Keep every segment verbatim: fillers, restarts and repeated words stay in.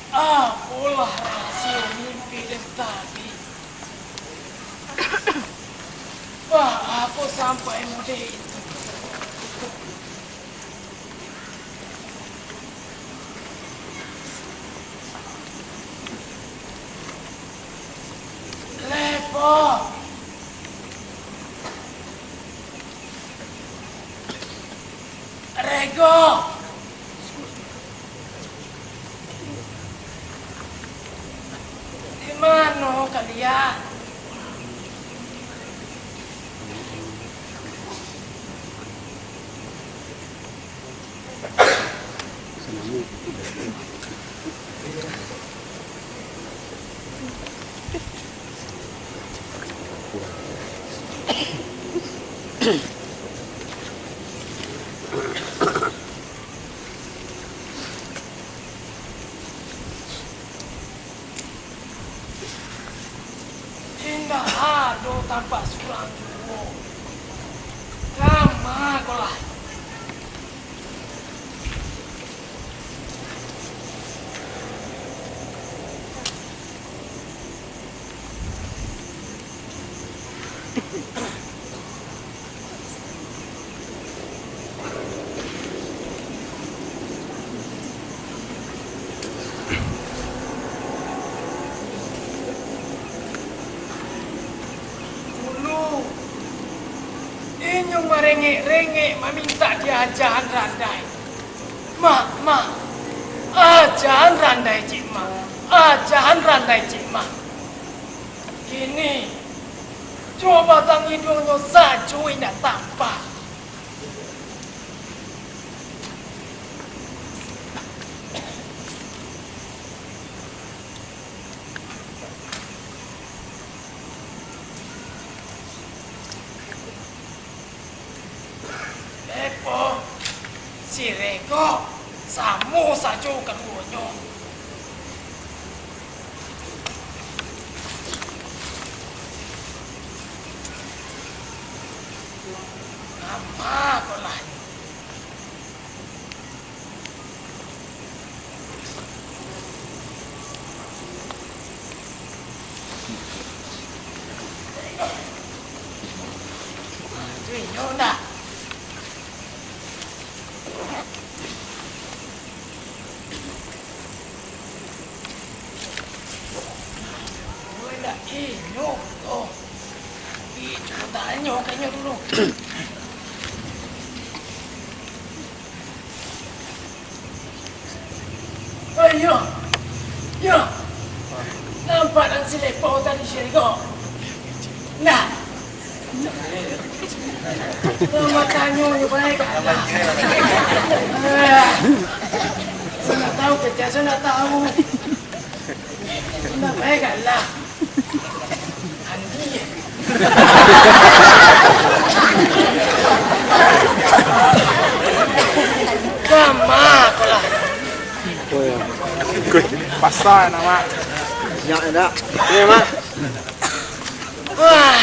Apolah rahasio mimpi den tadi? Baa kok sampai mode itu? Lepo! Rego! Di mano kalian? Indak ado tampak surang juo. Kama ko lah. Dulu, inyo marengek-rengek mamintak di ajahan randai. Mak, mak, ajahan randai cik mak, ajahan randai cik mak. Kini, jo batang iduangnyo sajo indak tampak. Lepo, si Rego, samo sajo kaduonyo. Kama ko lah. Tu inyo ndak? Woi, ndak inyo tu. Tapi cubo tanyo ka inyo dulu. Oi, yo. Yo. Nampak nan si Lepo tadi, si Rego? Nah. Nama tanyo nyo bae galak. Ah. Sudah tahu kerja, sudah tahu. Sudah bae galak. Andi. Sa, nak, Mak. Siap, nak. Ini, Mak. Wah,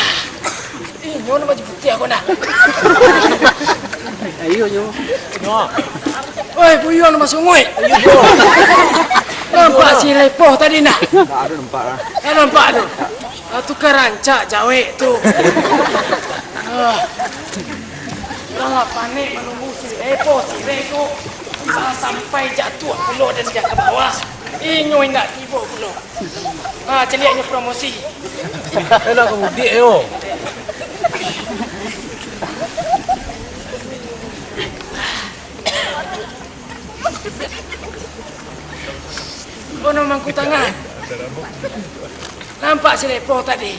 inyo nan baju putiah ko, nah. Ayo, nyo. Woi, buyuang nan basunguik. Nampak si Lepoh tadi, nah? Tak ada nampak lah. Tak nampak tu. Ah, tukang rancak jawek tu. Ah. Urang lah panek manunggu si Lepoh, si Lepoh. Ah, sampai jatuah pulo dan jatuah ka bawah. Inyo indak tibo pulo. Ha, caliaknyo promosi. Eh, nak ka mudik, yo. Kono mangku tangan. Nampak si Lepoh tadi?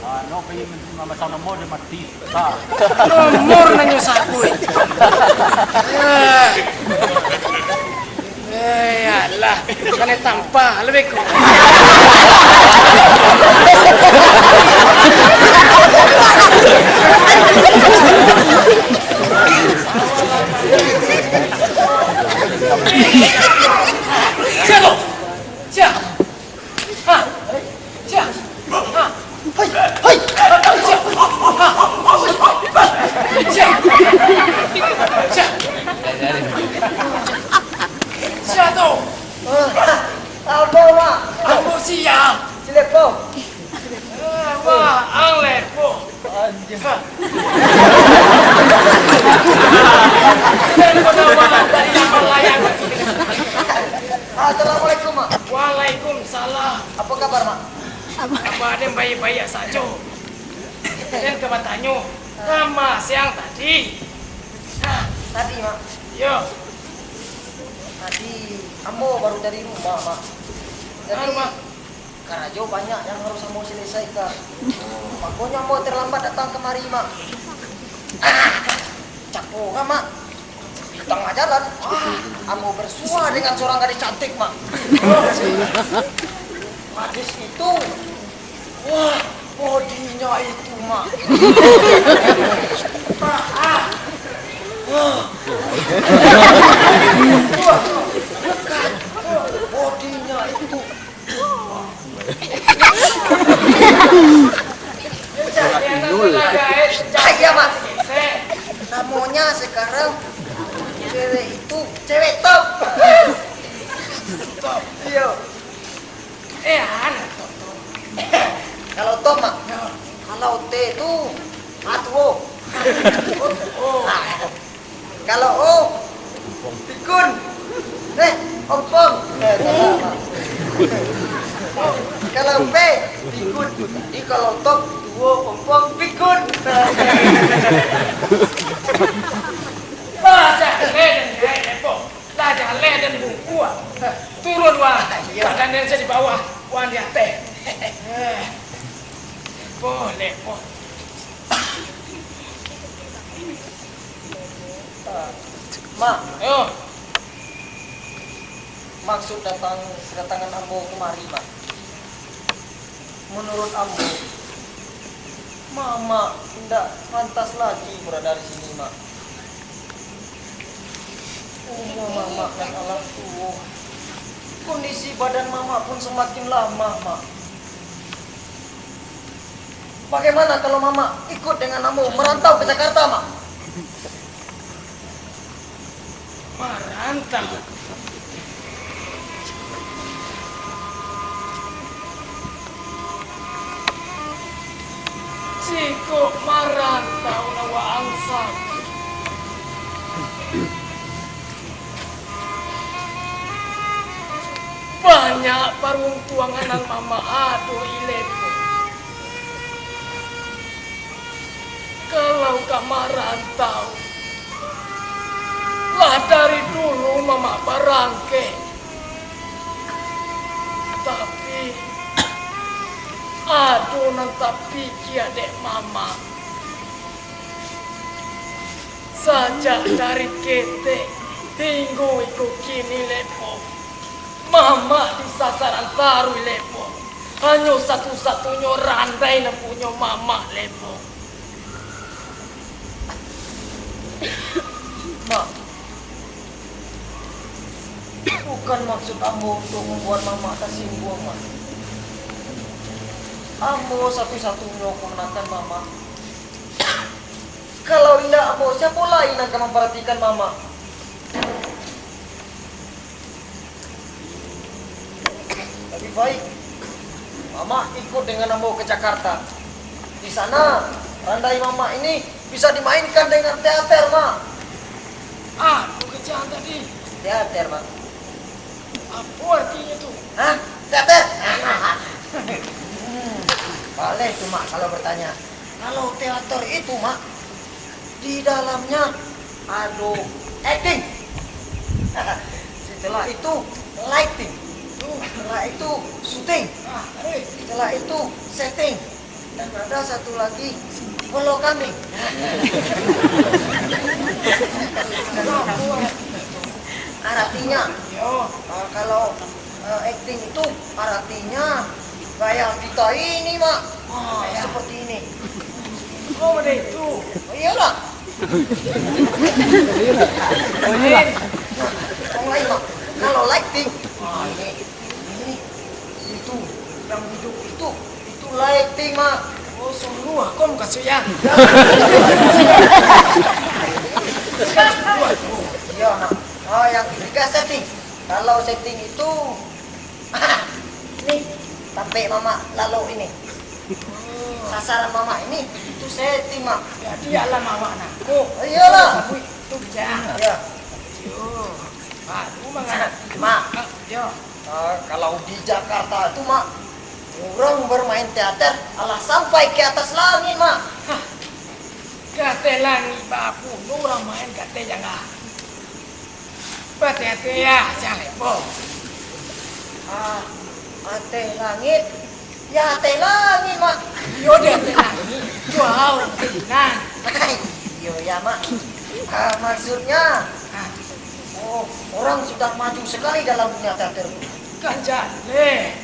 Ah, no, pai mamasang nomor dia mati. Nomor nanyo sabui. Eh, eh, alah, kanai tampa, lebih ku. Siap, siap. Ha! Sia! Ha! Hai! Hai! Sia! Ha! Sia! Sia! Sia tu! Ambo, Mak. Ambo sia! Si Lepoh. Eh, wah, ang Lepoh. Anjing. Ha. Sudah kau tahu, Mak, dari nama layang. Assalamualaikum, Mak. Waalaikumsalam. Apo kabar, Mak? Kabar den baiak-baiak sajo. Den ka batanyo, kama siang tadi? Nah. Tadi, Mak? Iyo. Tadi ambo baru dari rumah, Mak. Jadi, karajo banyak yang harus ambo selesaikan. Makonyo ambo terlambat datang kamari, Mak. Cako kan, Mak? Di tangah jalan, wah, ambo bersua dengan seorang gadis cantik, Mak. Gadis itu, wah, bodinya itu, Mak. Wah, bodinya itu. Iya, Mak. Namonyo sekarang cewek itu, cewek top. Top. Iyo. Eh, anu, top, top. Kalau top, Mak. Yo. Kalau T itu, atuo. Oh, oh. Ah. Kalau O, pikun. Eh, ompong. Eh, salah, Mak. Kalau P, pikun. Jadi kalau top, tuo, ompong, pikun. Baca, eh, eh, eh, ompong. Lah jaleh den bungkua. Turun, wah. Iyo. Badan den di bawah, wah, di ateh. Lepoh, Lepoh. Mak. Yo. Maksud datang, kedatangan ambo kemari, Mak. Menurut ambo, Mamak indak pantas lagi berada di sini, Mak. Umua Mamak nan alah tuo. Kondisi badan Mamak pun semakin lamah, Mak. Bagaimana kalau Mamak ikut dengan ambo merantau ke Jakarta, Mak? Marantau. Jikok marantau nan waang sabuik, banyak paruntuangan nan Mamak ado, Lepoh. Kalau ka marantau, lah dari dulu Mamak barangkek. Tapi, ado nan tapikia dek Mamak. Sajak dari ketek hinggo iko kini, Lepoh, Mamak disasaran taruih, Lepoh. Hanyo satu-satunyo randai nan punyo Mamak, Lepoh. Mak, Bukan maksud ambo untuk mambuek mamak tasingguang, Mak. Ambo satu-satunyo kamanakan mamak. Kalau indak ambo, siapo lai nan ka mamparatikan mamak? Labiah baik mamak ikut dengan ambo ka Jakarta. Di sana, randai mamak ini bisa dimainkan dengan teater, Mak. Apo kecek tadi? Teater, Mak. Apo artinyo tu? Hah? Teater? Hmm, boleh tu, Mak, kalau bertanya. Kalau teater itu, Mak, di dalamnya ado acting. Setelah itu, lighting. Setelah itu, syuting. Setelah itu, setting. Dan ada satu lagi, follow kami. Artinya, ah, kalau, eh, acting itu artinya gaya kita ini, Mak. Ah, seperti ini. Oh, ada itu. Oh, iyalah. Oh, iyalah. Orang lain, Mak. Kalau lighting, ah, ini, ini, itu, yang hijau itu, itu lighting, Mak. Oh, sungguh, kok muka suya? Iya, Mak. Ah, yang ketiga setting. Kalau setting itu, nih, tampek mamak lalu ini. Sasaran mamak ini, itu setting, Mak. Jadi alam awak nangkok. Iyalah. Sabuik tu, Jang. Iya. Yo. Baru mangarati. Mak. Yo. Ah, kalau di Jakarta tu, Mak, urang bermain teater alah sampai ke atas langit, Mak. Hah. Ka ateh langik baapo urang main ka ateh jangga? Bateh-ateh ya, siang lepo. Ah, ateh langit, ya ateh langit, Mak. Iyo di ateh langit, jua urang pinang. Iyo ya, Mak. Ah, maksudnya, ah, oh, orang sudah maju sekali dalam dunia teater. Kan jaleh.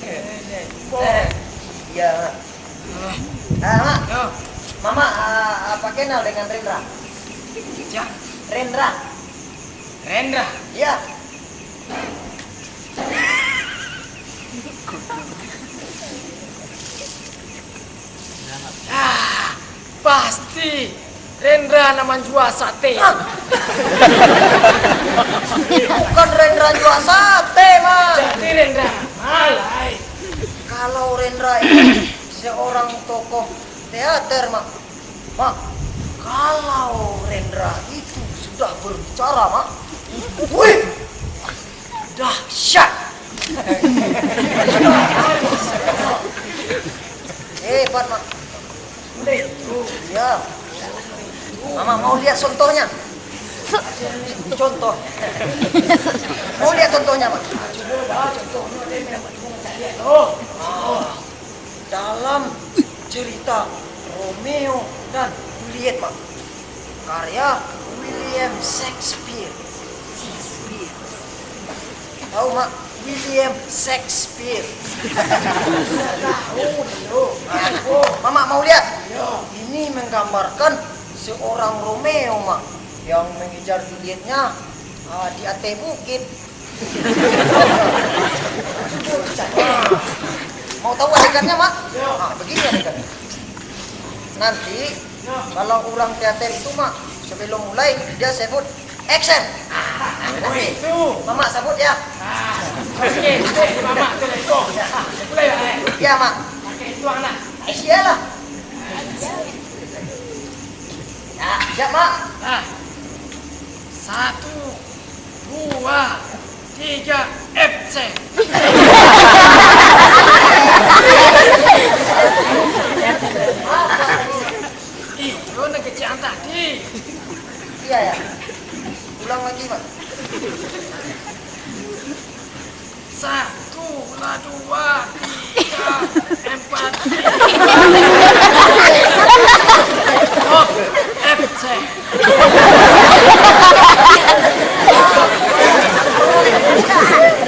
Eh, lepo. Eh, iya, Mak. Ah, Mak. Yo. Mamak, ah, apa kenal dengan Rendra? Siapa? Rendra. Rendra? Iya. Ah, pasti Rendra nan manjua sate. Ah. Bukan Rendra jua sate, Mak. Jadi Rendra ma lai? Kalau Rendra itu seorang tokoh teater, Mak. Mak, kalau Rendra itu sudah berbicara, Mak, wih, dahsyat. Hebat, Mak. Iya. Mama mau lihat contohnya. Contoh. Mau lihat contohnya, Mak? Coba, contohnya. Dalam cerita Romeo dan Juliet, Mak, karya William Shakespeare. Tahu, Mak? William Shakespeare. Tahu, yo. Mamak mau lihat? Yo. Ini menggambarkan seorang Romeo, Mak, yang mengejar Julietnya, ah, di ateh bukit. Mau tahu adegannya, Mak? Yo. Ah, begini adegannya. Nanti, yo, kalau urang teater itu, Mak, sebelum mulai, dia sebut, "Action!" Ah, nanti. Oh, itu. Mamak sebut, ya. Ah, oke, oke, Mamak, oke, let's go. Mulai, Mak, eh. Ya, Mak. Pakai itu, anak. Eh, sialah. Ya, siap, Mak. Nah, satu, dua, tiga, action. Iyo, nak kecek tadi. Iya, ya. Ulang lagi, Mak. Satu, lah, dua, tiga, empat, lima. Stop. Action.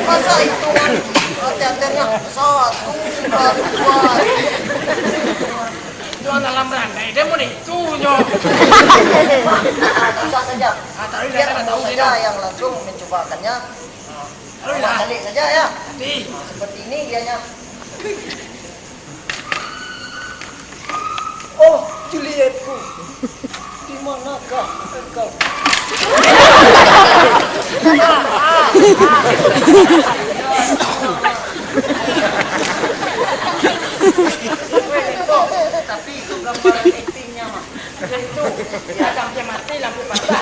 Masa hitungan, eh, teaternya satu, lah, dua. Itu anak lam randai, dia mau dihitungnyo. Susah saja. Ah, tahu. Biar dia ambo tahu saja dia. Yang langsung mencobakannya. Ah, Awak caliak saja, ya. Nanti. Nah, seperti ini dianya. Oh, Julietku, di manakah engkau? Tapi itu gambaran aktingnya, Mak. Itu, ya, sampai mati lampu patah.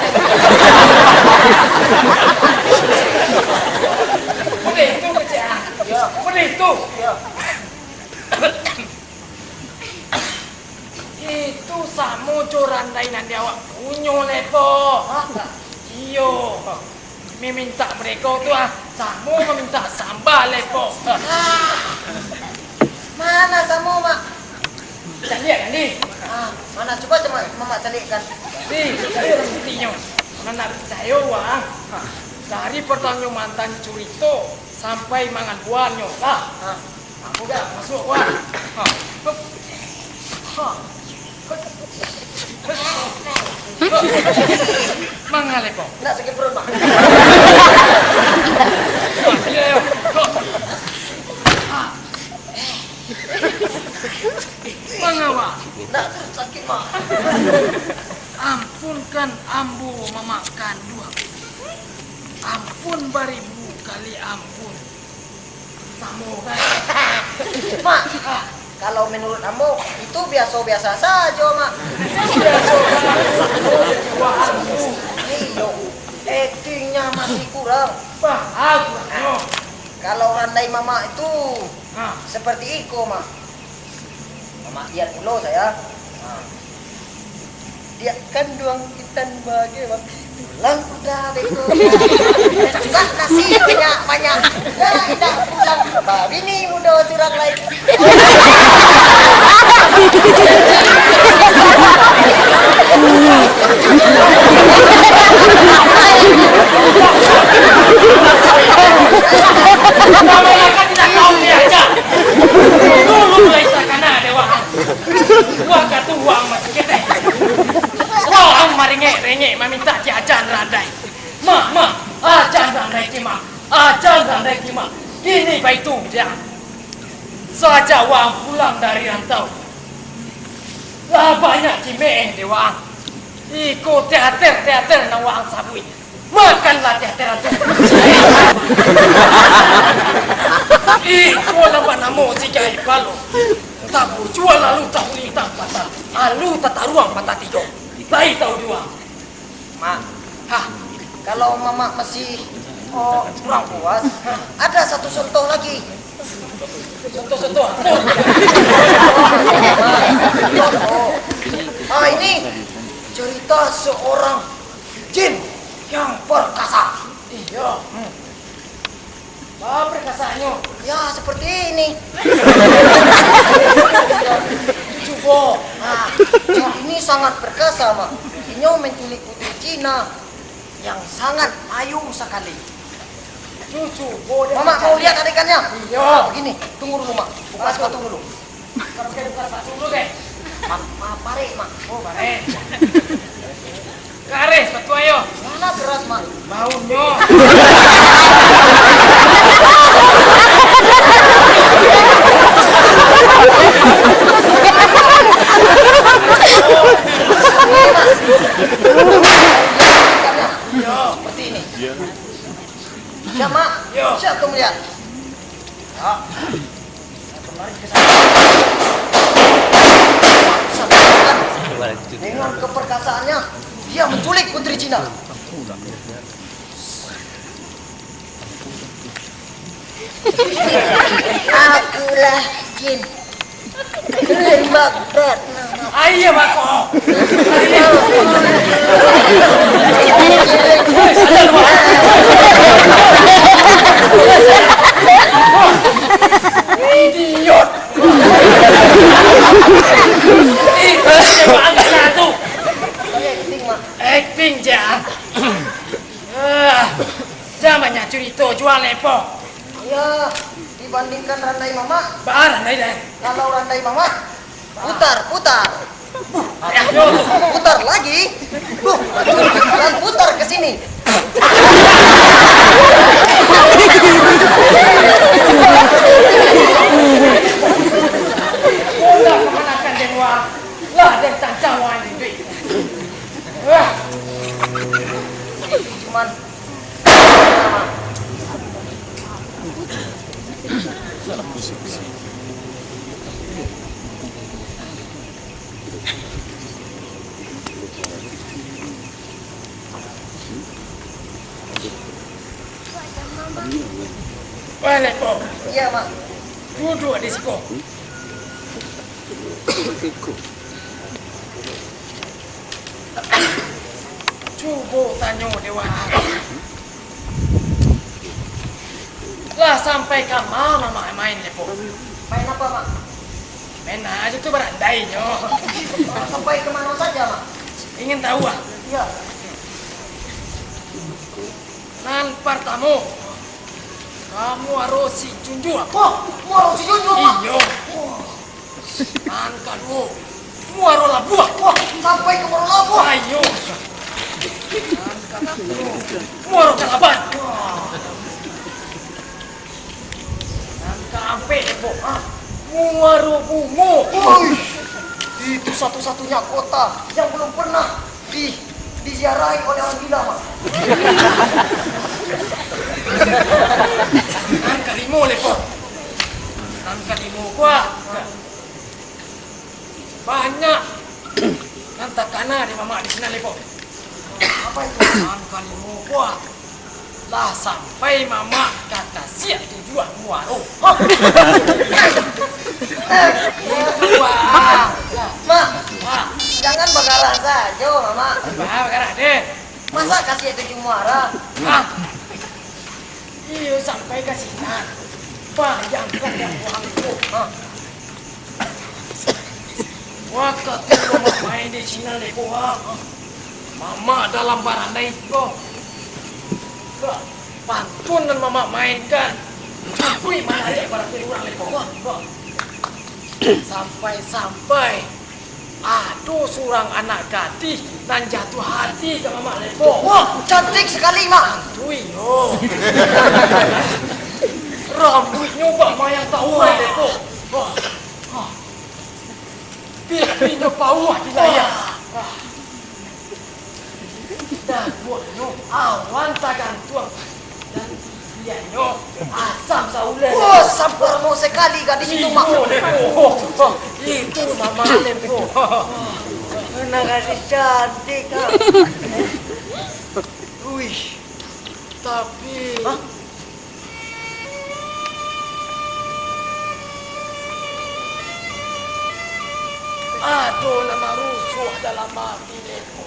Boleh itu, kecil, ah. Ya. Boleh itu. Ya. Itu samo jo randai nan di awak punyo, Lepo. Hah? Iyo. Mamintak barego tu, ah, samo mamintak samba, Lepo. Ah. Mana samo, Mak? Caliak, Andi. Ah, mana? Cuba, cuba Mamak caliakkan. Ni, caliak buktinyo. Nan ndak picayo, Wang. Dari partamonyo mantan curito sampai mangaluannyo lah. Ah. Aku dah masuk, Wang. Ah. Hup. Ha. Manga, Lepo? Nak sakik paruik, Mak. Manga, Wak? Nak sakik, Mak. Ampunkan ambo, Mamak Kanduang. Ampun baribu kali ampun. Samo kan? Mak, ah, kalau menurut ambo, itu biaso-biaso sajo, Mak. Biaso. Iyo, aktingnya masih kurang. Bah, ah, kurangnyo. Kalau randai Mamak itu, ha, seperti iko, Mak. Mamak lihat pulo, sayang. Nah. Diak Kanduang intan bagai, Bang. Pulang kuda beko. Casak nasi banyak-banyak. Dah indak pulang. Babini mudo surang lai. Kalau yang kan tidak tahu diajak. Dulu mulai takana dek waang. Wakatu waang masih ketek. Waang maringek-ringek mamintak diajan randai. Mak, mak, ajan randai ki, mak. Ajan randai ki, mak. Kini baitu, jan. Sajak waang pulang dari rantau, lah banyak cimeeh dek waang. Iko teater-teater nan waang sabuik. Makanlah teater-teater. Iko nan banamo si Gaib Balok. Tabujua lalu tahuling tang patah, lalu tataruang patah tigo. Lai tahu jua. Mak, hah? Kalau Mamak masih, oh, kurang puas, ada satu contoh lagi. Contoh-contoh apa? Ah, ini cerita seorang jin yang perkasa. Iya. Hmm. Bah, perkasanyo. Ya, seperti ini. Cubo. Nah, jin ini sangat perkasa, Mak. Inyo menculik putri Cina yang sangat ayu sakali. Cubo. Mamak mau lihat adegannya? Iya. Nah, begini. Tunggu dulu, Mak. Buka sepatu dulu. Kalau kayak buka sepatu dulu deh. Ma-, ma-, parek, Mak. Oh, parek. Kareh sepatu ayo. Mana keras, Mak? Baunyo. Ini, Mak. Yo. Seperti ini. Siap, Mak? Yo. Siap, Tuan Mulia. Ya. Dengan keperkasaannya, dia menculik Putri Cina. Akulah jin. Lembak berat. Aia bako. Aia. Woi, sadar, Bang. Idiot. Ih, Bang, tu. Akting je. Ah, jan banyak curito, jual Lepo. Iya, dibandingkan randai Mamak. Baa randai deh. Kalau randai Mamak, putar, putar. Buh, ya, yo. Putar lagi. Buh, dan putar ke sini. Man. Wah, Lepo. Iya, Mak. Duduak di siko. Cubo tanyo dek waang. Lah sampai ka ma mamak main, Lepo? Main apa, Mak? Main aja tu barandainyo. Sampai ke mana saja, Mak? Ingin tahu, ah? Iya. Nan partamo, ka muaro si Junjuak. Wah, muaro si Junjuak, Mak? Iyo. Wah. Nan kaduo, muaro Labuah. Wah, sampai ka muaro Labuah. Ayo. Nan katigo, muaro Kalaban. Wah. Nan kaampek, Lepo, ha? Muaro Bungo. Woi, itu satu-satunya kota yang belum pernah di, diziarahi oleh orang gila, Mak. Nan kalimo, Lepo. Nan kalimo, kuah. Banyak nan takana di mamak di sinan, Lepo. Apa itu? Nan kalimo, kuah. Lah sampai mamak ka tasiak tujuah muaro. Hah? Itu, Pak. Mak, Pak. Jangan bagarah sajo, Mamak. Bah, bagarah deh. Masa kasi tujuah muaro? Hah? Iyo, sampai ka sinan. Bayangkan, Lepo, Angku. Hah? Wakatu mamak main di sinan, Lepo, ha. Mamak dalam barandai ko. Kok pantun nan mamak mainkan, sampai manarik paratian urang, Lepo, ha. Sampai-sampai ado surang anak gadih nan jatuah hati ka mamak, Lepo. Wah, cantik sekali, Mak. Tantu iyo. Rambuiknyo bamayang tawuan, Lepo. Wah. Wah. Pipihnyo pauah di layar. Wah. Daguaknyo awan tagantuang. Dan gigiannyo asam sauleh. Wah, samparno sekali gadis itu, Mak. Iyo, Lepo. Itu mamak, Lepo. Wah, anak gadis cantik, Kak. Wih, tapi. Hah? Ado nan marusuah dalam ati, Lepo.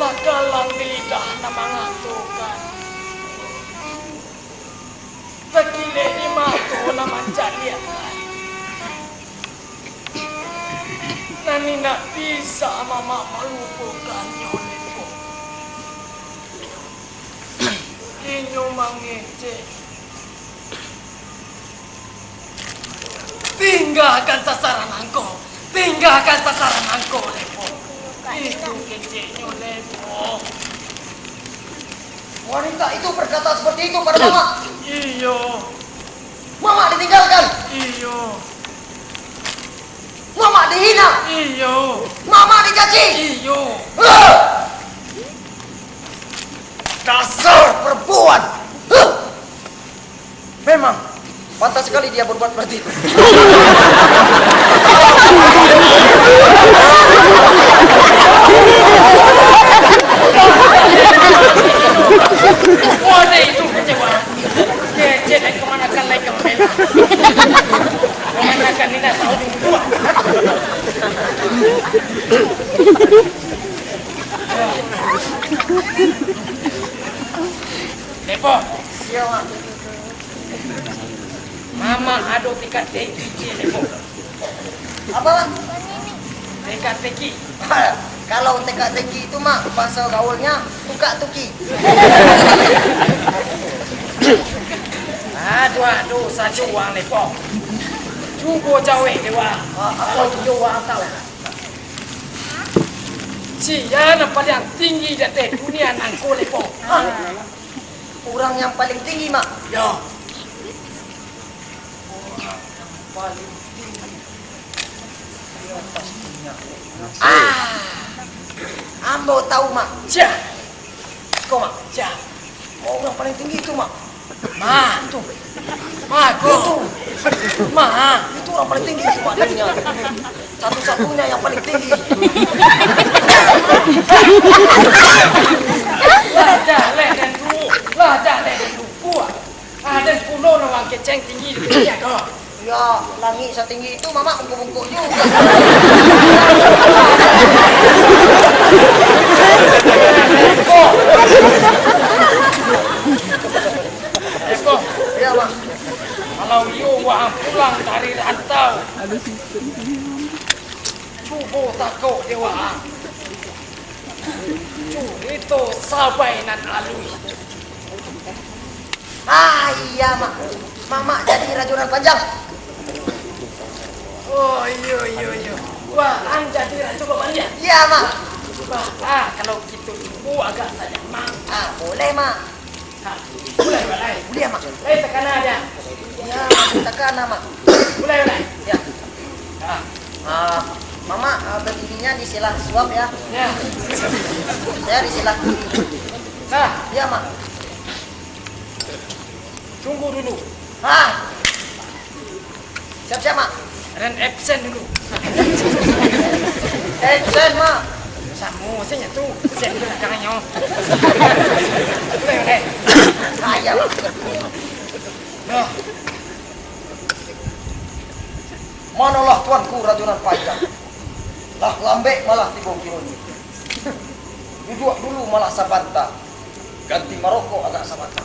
Takalang di lidah nan mangatokan, takilek di mato nan mancaliakkan. Nan indak bisa mamak malupokannyo, Lepo. Inyo mangecek, "Tinggakan sasaran angko, tinggakan sasaran angko, Lepo." Itu keceknyo, Lepo. Wanita itu berkata seperti itu pada Mamak? Iyo. Mamak ditinggalkan? Iyo. Mamak dihina? Iyo. Mamak dicaci? Iyo. Hah! Dasar perempuan! Hah! Memang pantas sekali dia berbuat seperti itu. Wah, itu kecewa. Kecek, naik kemanakan, naik ke Mempela. Kemanakan ni nak tahu dulu. Lepo. Iyo, Mak. Mamak ado teka-teki, Lepo. Apa, Mak? Teka-teki. Kalau teka-teki itu, Mak, bahasa gaulnya tukak-tuki. Aduh, aduh, sajuang, Lepo. Cubo jawek dek waang. Ah, apa itu? Kalau iyo waang tahu. Sia nan paliang tinggi di ateh dunia nangko, Lepo? Hah? Urang yang paling tinggi, Mak? Yo. Urang yang paling tinggi. Ah, ambo tahu, Mak. Sia? Ko, Mak. Sia? Oh, urang paling tinggi tu, Mak. Mak, tu. Mak, ko. Itu. Mak, itu urang paling tinggi tu, Mak, di dunia. Satu-satunya yang paling tinggi. Lah jaleh den tu. Lah jaleh den tu. Buah. Ah, den pulo urang keceng tinggi di dunia ko. Ya, langik satinggi itu, Mamak, bungkuk-bungkuk juga. Eko. Eko. Ya, Mak. Kalau iyo waang pulang dari rantau, cubo takok dek waang. Curito sabai nan aluih. Ah, iya, Mak. Mamak jadi rajo nan panjang. Oh, iyo, iyo, iyo. Waang jadi rajo babandiang. Iya, Mak. Bah, ah, kalau kito tunggu agak saja, Mak. Ah, boleh, Mak. Ha, buliah, Mak, lai. Buliah, Mak. Lai takana aja. Ya, takana, Mak. Buliah, Mak, lai. Ya. Ha. Ah, Mamak, ah, berdirinya di sebelah suap, ya. Ya. Saya di sebelah kiri. Nah, iya, Mak. Tunggu dulu. Ah. Siap-siap, Mak. Ren absen dulu. Absen, Mak. Samo sajo tu. Absen di balakangnyo. Oke, oke. Ah, iya, Mak. Nah. Manolah tuanku rajo nan panjang. Lah lambek malah tibo kironyo. Duduak dulu malah sabanta. Ganti marokok agak sabanta.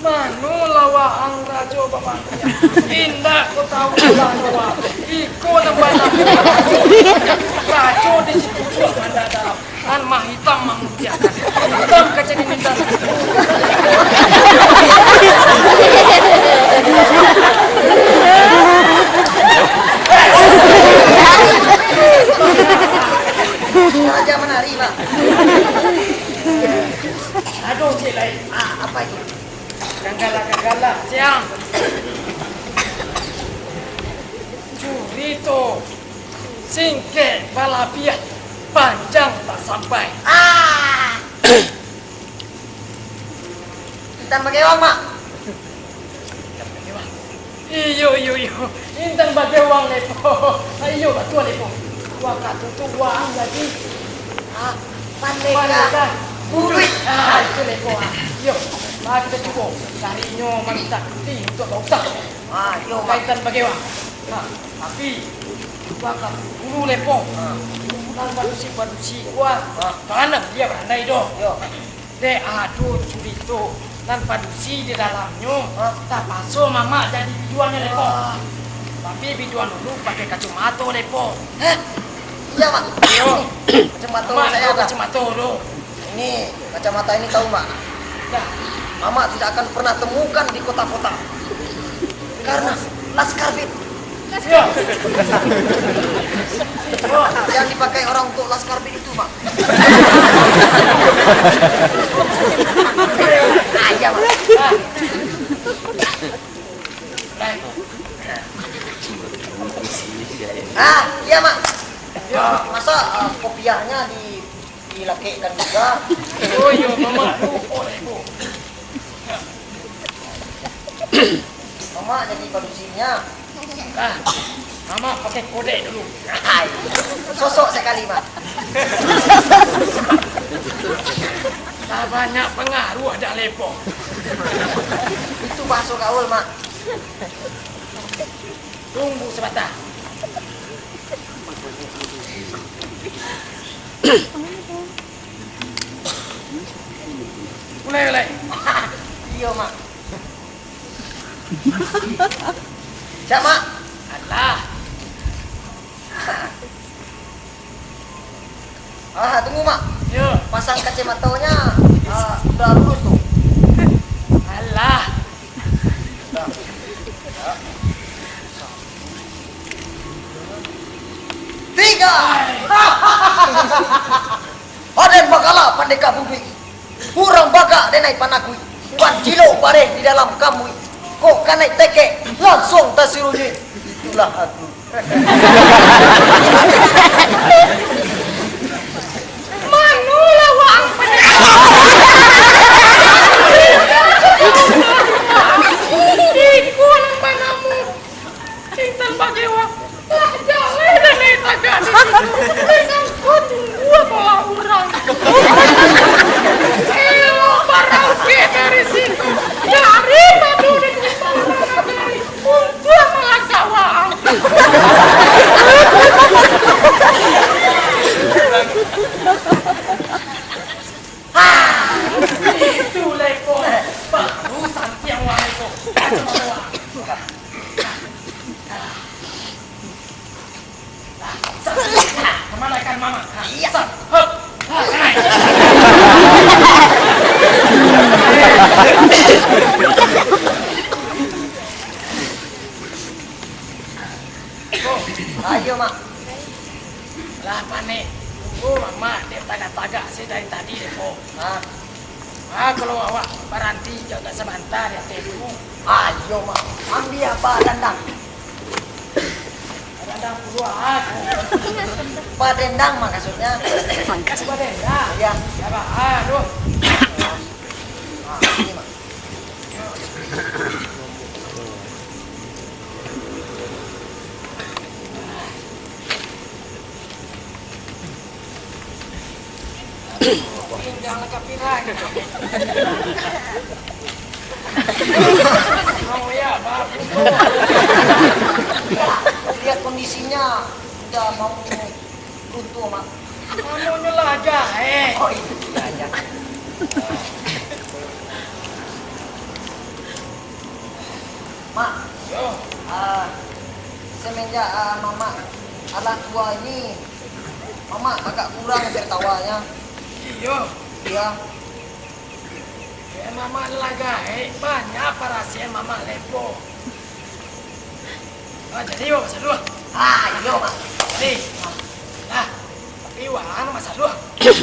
Mano lah waang rajo babandiang? Indak ko tahu lah ko waang. Iko nan bana. Rajo di situ juo mandadak. Nan mah hitam mangutiakan. Hitam ka jadi minta. Raja manari, Mak. Aduh, cik lain. Ah, apa itu? Yang galak-galak, siang. Curito singkek balabiah, panjang tak sampai. Ah! Intan bagewang, Mak. Intan bagewang. Iyo, iyo, iyo. Intan bagewang, Lepo. Iyo, batua, Lepo. Wakatu tu waang jadi, ah, pandeka. Pandeka buduik. Ah, itu, Lepo, ah. Iyo. Mari kita cubo. Carinyo mamintak putih untuk bautang. Ah, iyo, Mak. Intan bagewang. Nah, tapi, wakatu dulu, Lepo. Ah. Nan badusi-badusi, wah. Ah. Tanah dia barandai doh. Iyo. Dek ado curito nan padusi di dalamnyo, ha? Tapaso mamak jadi biduannyo, Lepo. Wah. Tapi biduan dulu pakai kacomato, Lepo. Hah? Iya, Mak. Iyo. Kacomato Mamak saya ado ada. Kacomato tu. Ini kacamata ini tahu, Mak? Dah. Mamak tidak akan pernah temukan di kota-kota. Karena Laskar Bit. Iyo. Yang dipakai orang untuk Laskar Bit itu, Mak. Ah, iya, Mak. Ah, iya, Mak. Masa, ah, kopiahnya di dilakekkan juga. Oh, iyo, Mamak lupo, Lepo. Mamak jadi padusinya. Ah, Mamak pakai kodek dulu. Hai. Sosok sekali, Mak. Lah banyak pangaruah dah, Lepo. Itu bahaso gaul, Mak. Tunggu sabanta. Mulai, mulai. Iyo, Mak. Siap, Mak? Alah. Ah, tunggu, Mak. Yo. Pasang kacamatonyo, ah, udah lurus tu. Alah. Udah. Tiga. Aden bagala pandeka buduik. Urang bagak denai panakui. Pancilok bareh di dalam kamui. Kok kanai tekek, langsuang tasirunyi. Lah aku. Manolah waang pado iko nan banamo. Intan bagewang. Lah jaleh den lai tagak di situ. Disangko tunggu apolah urang. Elok barangkek dari situ. Daripado ditimbang urang nagari. Untuang malagak waang. Itu lah iko. Baru santiang waang iko. Kacau waang. Kamanakan mama? Iya. Sat. Hop. Ayo, Mak. Lah, panek. Tunggu, Mak, dek tagak-tagak se dari tadi, dek, po. Ah. Ah, kalau awak baranti jo agak sabanta di ateh tu. Ayo, Mak. Ambiak badandang. Badandang puluah, ah. Badendang, Mak, maksudnya. Badendang? Iya. Ya, Mak. Aduh. Ah, ini, Mak. Pinggang lah ka pirang. Mau ya, Bab? Lihat kondisinya, udah mau runtuh, Mak. Mamonyo lah aja, eh. Oh, iya, iya. Mak, yo. Ah, semenjak, ah, Mamak alah tua ini, Mamak agak kurang tertawanya. Iyo. Iya. Eh, Mamak lah gaek, banyak parasian Mamak lepo. Ah, jadi, Mak, masak dulu. Ah, iyo, Mak. Jadi, ah, tapi waang masak dulu.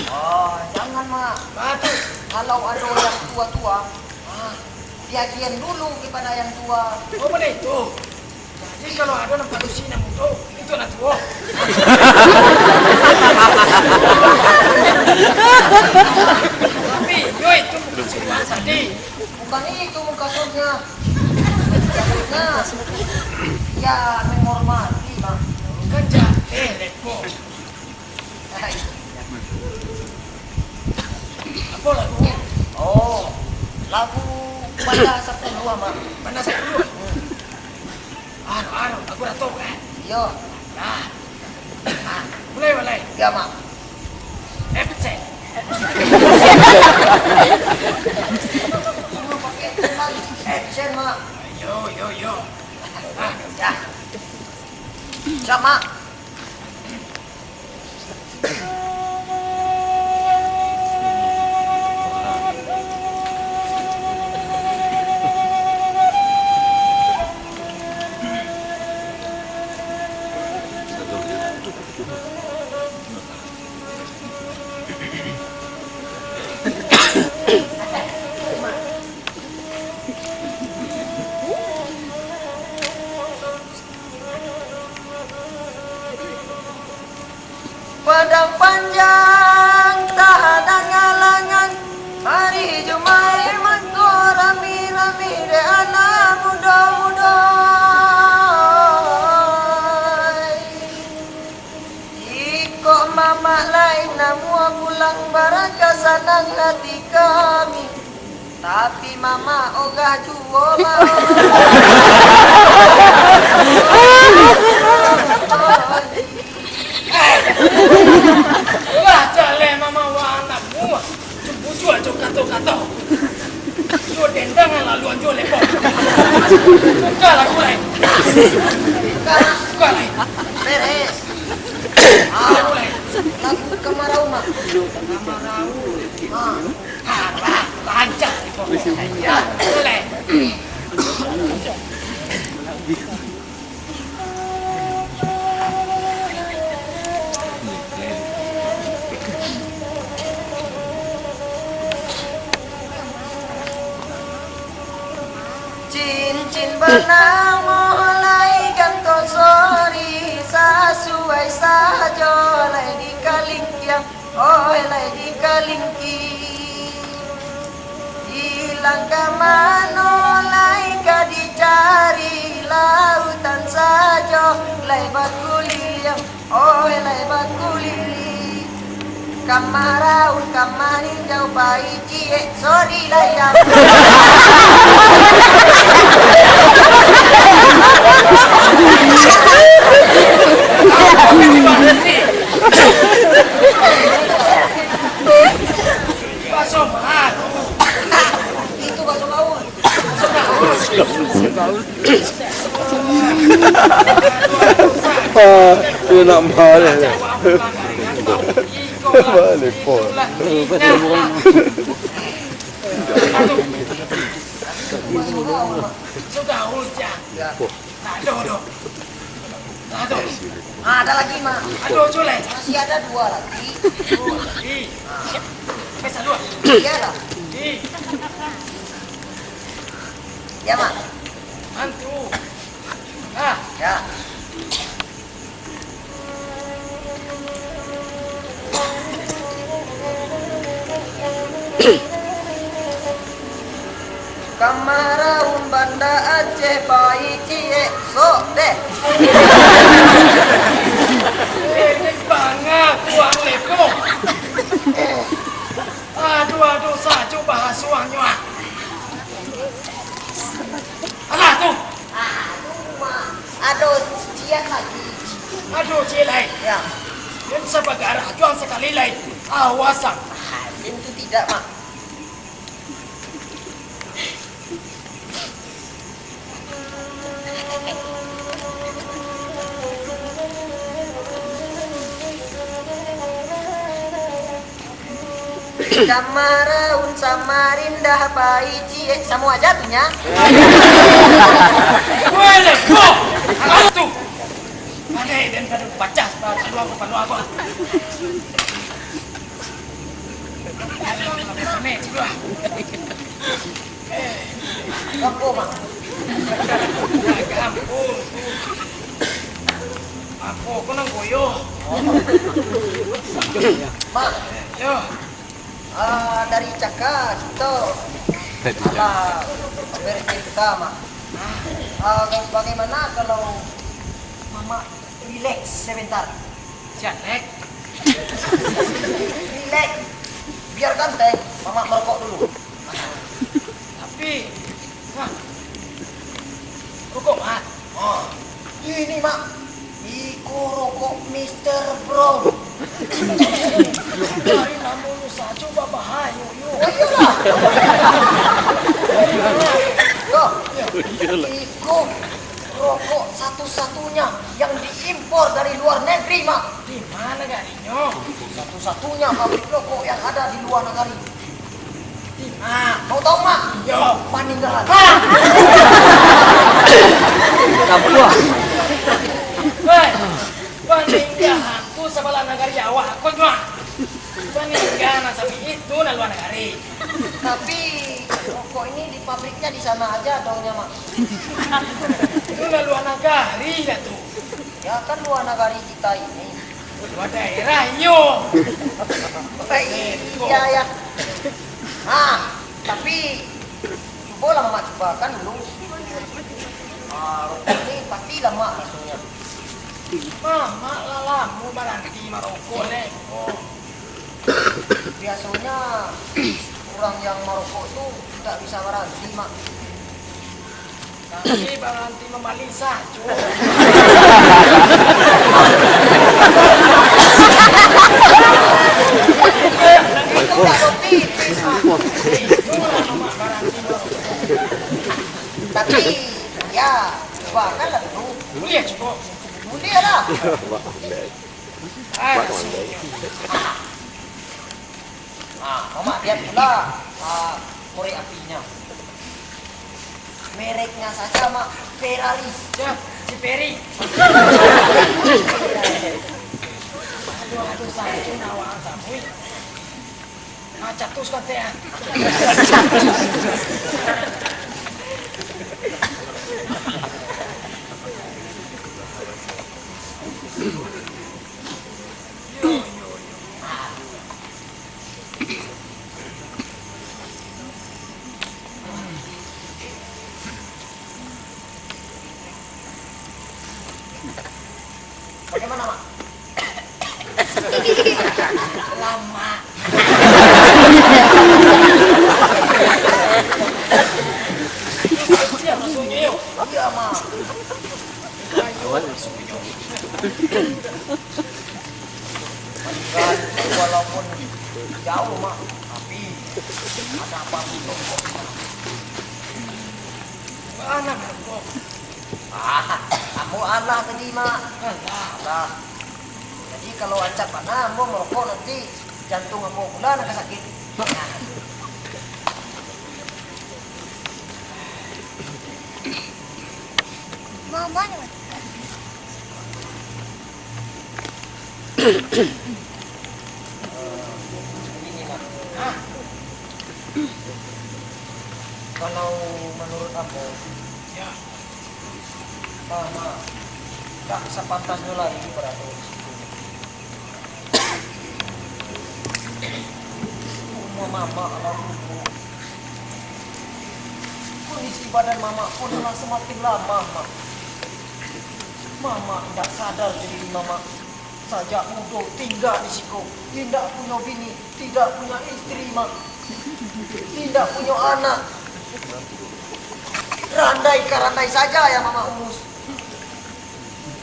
Oh, jangan, Mak. Batua. Kalau ado yang tua-tua, ah, diagian dulu kepada yang tua. Oh, bana itu. Jadi, kalau ado nan padusi nan mudo, itu nan tuo. Tapi, iyo itu bukan suruhan tadi. Bukan itu maksudnya. Maksudnya, ya, menghormati, Bang. Kan jahil, Eko. Apo lagu? Oh, lagu Banda Sapuluah, Mak. Banda Sapuluah? Hmm. Anu, anu, lagu Datuk, eh? Iyo. Nah. Nah, mulai, mulai. Iyo, Mak. Action. Action, Mak. Yo, yo, yo. Ah. Ya. Siap, Mak. Padang panjang tahadang alangan, mari jo main mangko rami-rami dek anak mudo-mudo. Jikok mamak lain namuah pulang, barangka sanang hati kami. Tapi mamak ogah juo, Mak. Lah, jaleh mamak waang namuah. Bujua jo kato-kato. Yo dendang lalu anjo lepok. Buka lagu lain. Buka lain. Beres. Lagu lain. Lagu Kamarau, Mak. Kamarau. Ah. Ah, lah, lancar. Ya, boleh. Cincin banamo lai gantoso. Langkah mano lai ka dicari, lautan sajo lai bakuliliang, oh lai bakuliliang. Ka maraun, ka maninjau, pai ciek, sori lai aku. Baso mah. Itu baso gaul. Ah, dia nak marah. Balik, Pol. Baso gaul, Cak. Ya. Ado, doh. Ado. Ah, ada lagi, Mak. Ado, Cul, eh. Masih ada dua lagi. Dua lagi. Ah. Sampai saluah. Iyalah. Ih. Ya, Mak. Mantu. Ah. Ya. Ka maraun Banda Aceh, pai ciek, sok deh. Eh, ni banga kuang lepo. Aduh, aduh, sajo bahasuangnyo, ah. Alah tu. Aduh, Mak. Ado ciek lagi. Ado ciek lai. Ya. Yen sabagarah juang sakali lai. Awas, ah. Ah, yen tu tidak, Mak. Ka maraun Samarinda, pai ciek, samo aja tu nya. Weh, lepo. Alah tu. Pandai den kadu pacah, paluang, paluang apa? Paluang apa nih, sudah. Gapo, Mak? Gapo? Apo ko nan goyo? Mak. Yo. Ah, dari Caka, kito alah bercerita, Mak. Ah, bagaimana kalau Mamak rileks sebentar? Siap, Lek. Rileks. Biar ganteng, Mamak merokok dulu. Tapi, nah, rokok, Mak. Oh, ini, Mak. Iko rokok Mister Brown. Dari namonyo sajo babahayo, yo. Oh, iyolah. Yo, iko rokok satu-satunya yang diimpor dari luar negeri, Mak. Di mana nagarinyo? Satu-satunya pabrik rokok yang ada di luar negeri. Ah, mau tahu, Mak? Yo. Paninggalan. Ah! Kapuah. Weh, Paninggalan tu sabalah nagari awak ko, Mak. Paninggalan sapi itu nan luar nagari. Tapi, rokok ini di pabriknya di sana aja dongnya, Mak. Itu nan luar nagari dah tu. Ya, kan luar nagari kita ini. Luar daerah, iyo. Iya, ya. Nah, tapi cubolah Mamak cubakan dulu. Ah, rokok ni pasti lamak rasanya. Mamak lah lamo baranti marokok, Lek. Oh. Biasanya orang yang marokok tu tidak bisa baranti, Mak. Kami baranti mambali sajo. Itu tak roti, Mak. Itulah Mamak baranti mambali. Tapi, ya, cubakanlah dulu. Buliah cubo. Buliahlah. Ah, Mamak lihat pula, ah, korek apinya. Mereknya saja, Mak, Ferrari. Ya, si Ferry. Aduh, aduh, sakit awak samui. Ah, catus kan teh, ah. Bagaimana, Mak? Lama. Iya, Mak. Walaupun jauh, Mak, tapi ada apa pun kok. Anak kok. Ah, ambo alah tadi, Mak. Alah. Alah. Jadi, kalau acap bana ambo marokok, nanti jantung ambo pula nan ka sakik. Mama. Kalau menurut ambo, ya, Mama, tak sepantasnya lagi berada di situ. Umua Mama lah tuo. Kondisi badan Mama pun lah semakin lamah, Mak. Mama indak sadar diri Mama. Sajak mudo tingga di siko, indak punyo bini, tidak punya istri, Mak. Tidak punyo anak. Randai ka randai saja yang Mama urus.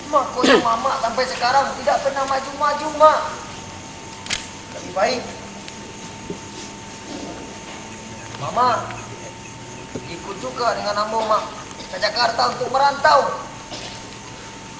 Makonyo Mama sampai sekarang tidak pernah maju-maju, Mak. Lebih baik Mama ikut juga dengan ambo, Mak, ke Jakarta untuk merantau.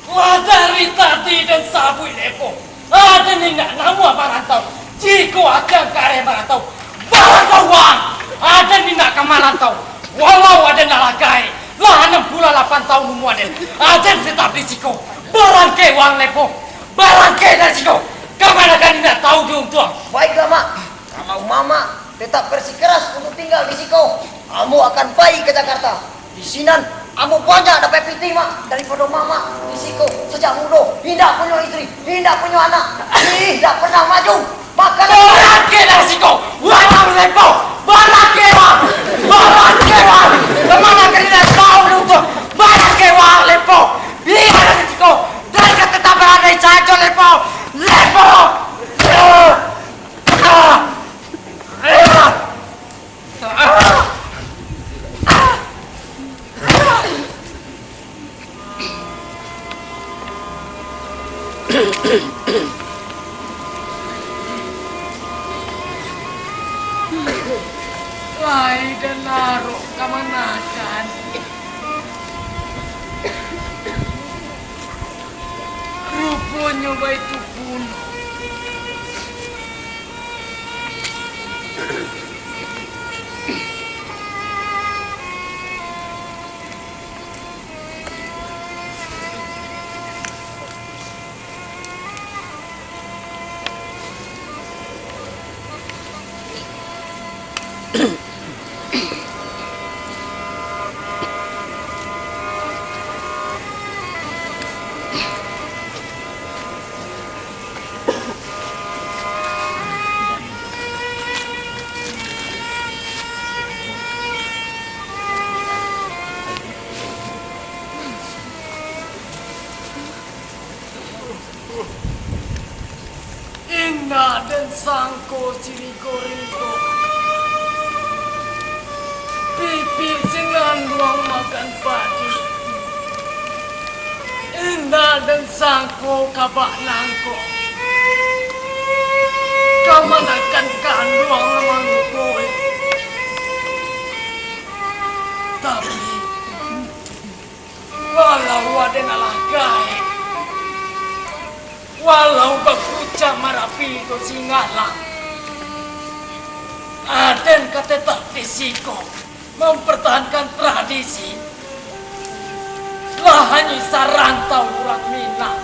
Wah, dari tadi den sabuik Lepo, aden indak namuah marantau. Jikok aden kareh marantau, barantau wang, aden indak ka marantau. Walau aden lah gaek, lah anam puluah lapan taun umua aden, aden tetap di siko. Barangkek wang Lepo, barangkek dari siko. Ka mano ka indak tahu di untuang. Baiklah, Mak. Kalau Mama tetap bersikeras untuk tinggal di siko, ambo akan pai ka Jakarta. Di sinan, ambo banyak dapek pitih, Mak, daripado Mama di siko sajak mudo, indak punyo istri, indak punyo anak, indak pernah maju. Makanan. Barangkek dari siko, wang Lepo, barangkek wang, barangkek wang. Ka mano ka indak tahu di untuang, barangkek wang Lepo. Biar dari siko, dan ka tetap barandai sajo Lepo, Lepo. Ah! Ah! Lai den larok kamanakan. Ruponyo baitu pulo. Indak den sangko, si Rigo-Rigo, pipik sinan duang makan padi. Indak den sangko kabak nangko kamanakan kanduang mangko. Tapi, walau aden alah gaek, walau bakucak marapi tu singalah, aden ka tetap di siko. Mampartahankan tradisi. Lah hanyo sarantau urang Minang,